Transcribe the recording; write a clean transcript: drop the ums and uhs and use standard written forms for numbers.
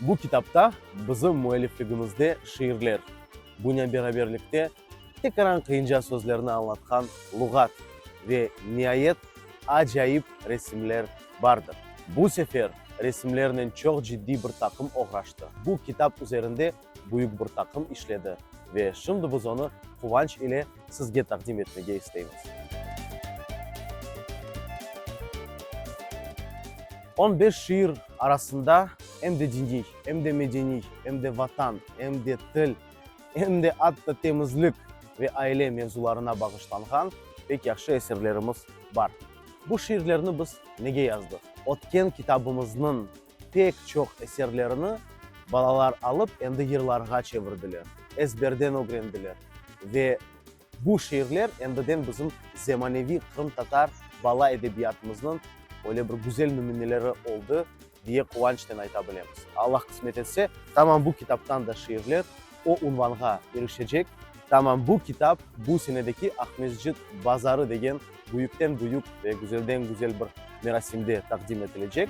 Bu kitapta bizim müellifligimizde şiirler, bunen beraberlikte tekaran qıyınca sözlerni añlatqan luğat ve, niayet, acayip resimler bardır. Bu sefer resimlernen çoq ciddiy bir taqım oğraştı. Bu kitap üzerinde büyük bir taqım işledi ve şimdi biz onı quvanç ile sizge taqdim etmege isteymiz. On beş şiir arasında em de diniy, em de medeniy, em de vatan, em de til, em de atta temizlik ve aile mevzularına bağışlanğan pek yahşı eserlerimiz bar. Bu şiirlerni biz nege yazdıq? Ötken kitabımıznıñ pek çoq eserlerini balalar alıp endi yırlarğa çevirdiler, ezberden ögrendiler ve bu şiirler endiden bizim zemaneviy qırımtatar bala edebiyatımıznıñ öyle bir güzel nümüneleri oldı, diye quvançnen ayta bilemiz. Allah qısmet etse, tamam bu kitaptan da şiirler o unvanğa irişecek, tamam bu kitap bu senedeki Aqmescit bazarı degen büyükten-büyük ve güzelden-güzel bir merasimde taqdim etilecek.